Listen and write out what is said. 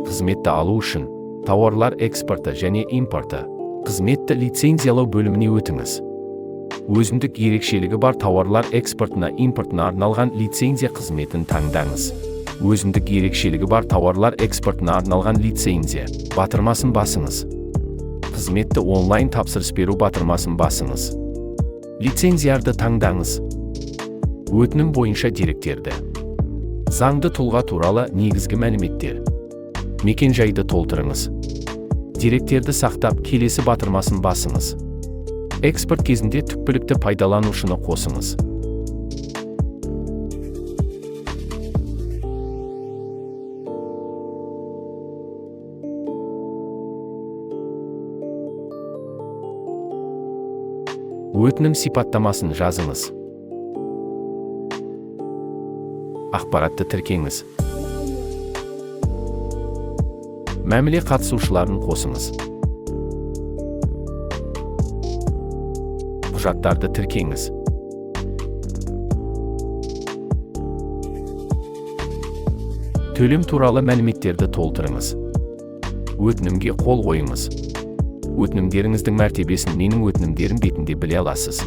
Қызметті алу үшін тауарлар экспорты және импорты. Қызметті лицензиялау бөліміне өтіңіз. Өзіндік ерекшелігі бар тауарлар экспортына, импортына арналған лицензия қызметін таңдаңыз. Өзіндік ерекшелігі бар тауарлар экспортына арналған лицензия батырмасын басыңыз. Қызметті онлайн тапсырыс беру батырмасын басыңыз. Лицензиярды таңдаңыз. Өтінім бойынша деректерді. Заңды тұлға туралы негізгі мәліметтер. Мекен-жайды толтырыңыз. Деректерді сақтап, келесі батырмасын басыңыз. Экспорт кезінде түпкілікті пайдаланушыны қосыңыз. Өтінім сипаттамасын жазыңыз. Ақпаратты тіркеңіз. Мәміле қатысушыларын қосыңыз. Құжаттарды тіркеңіз. Төлем туралы мәліметтерді толтырыңыз. Өтінімге қол қойыңыз. Өтінімдеріңіздің мәртебесін «Менің өтінімдерім» бетінде біле аласыз.